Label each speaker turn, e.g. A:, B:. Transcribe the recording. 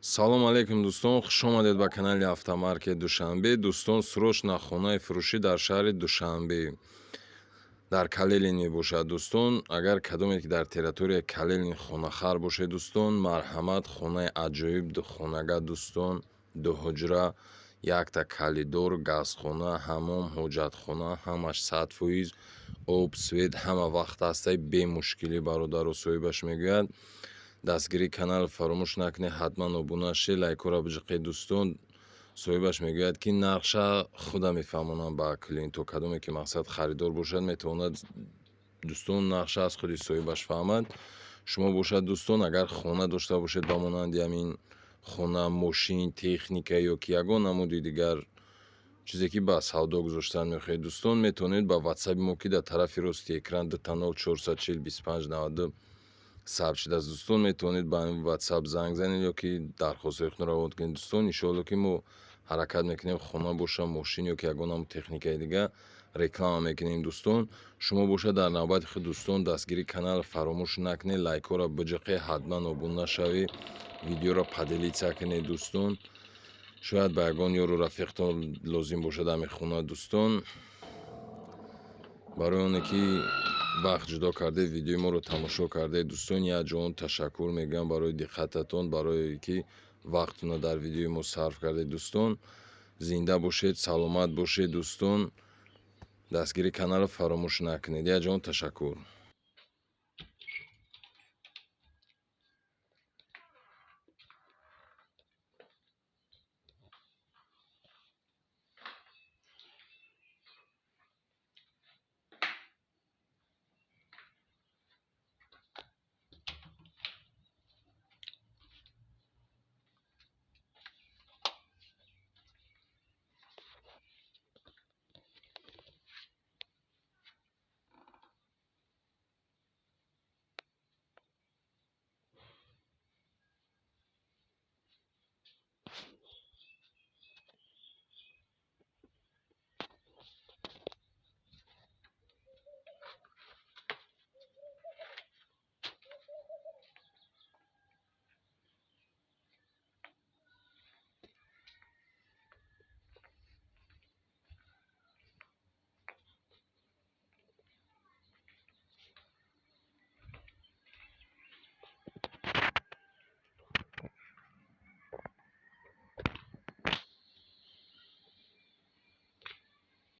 A: Салом алейкум, дӯстон, хушомадед ба канали Автомаркет Душанбе. Дӯстон, срочно хонаи фурӯшӣ дар шаҳри Душанбе, дар Калелин мебошад. Дӯстон, агар кадоме ки дар территорияи Калелин хонахар бошед, дӯстон, марҳамат, хонаи аҷоиб, духонага, дӯстон, дуҳуҷра, якта коридор, газхона, ҳаммом, ҳоҷатхона, ҳамаш 100%, об, свет ҳама вақт ҳастай, бемушкилӣ. Бародару соҳибаш мегӯяд: дастгирии канал фаромӯш накунед, ҳатман обуна шед, лайкҳоро биҷиқед. Дӯстон, соҳибаш мегӯяд, ки нархша худа мефаҳмонам ба клиентҳо. Кадоме ки, мақсад, харидор бошад, метавонад, дӯстон, нархша аз худи соҳибаш фаҳмад. Шумо бошад, дӯстон, агар хона дошта бошед ба монанди ҳамин хона, мошин, техника ё ки ягон намуди дигар чизе, ки ба савдо гузоштан мехоҳед, дӯстон, метавонед ба ватсаби мо, ки дар тарафи рости экран 00 440 25 92 сабт шудааст, дӯстон, метавонед ба ҳамин ватсап занг занед ё ки дархостҳои худро равон кунед. Дӯстон, иншоалло, ки мо ҳаракат мекунем, хона боша, мошин ё ки ягон намуд техникаи дига реклама мекунем. Дӯстон, шумо бошад, дар навбати худ, дӯстон, дастгирии канал фаромӯш накунед, лайкҳоро биҷиқед, ҳатман обуна шавед, видеоро поделиться кунед. Дӯстон, шояд ба ягон ёру рафиқтон лозим бошад ҳамин хона. Дӯстон, барои оне ки вақт ҷудо кардед, видеои моро тамошо кардед, дӯстон, якҷоҳон ташаккур мегӯям барои диққататон, барое ки вақтона дар видеои мо сарф кардед. Дӯстон, зинда бошед, саломат бошед. Дӯстон, дастгирии каналро фаромӯш накунед. Якҷоҳон ташаккур.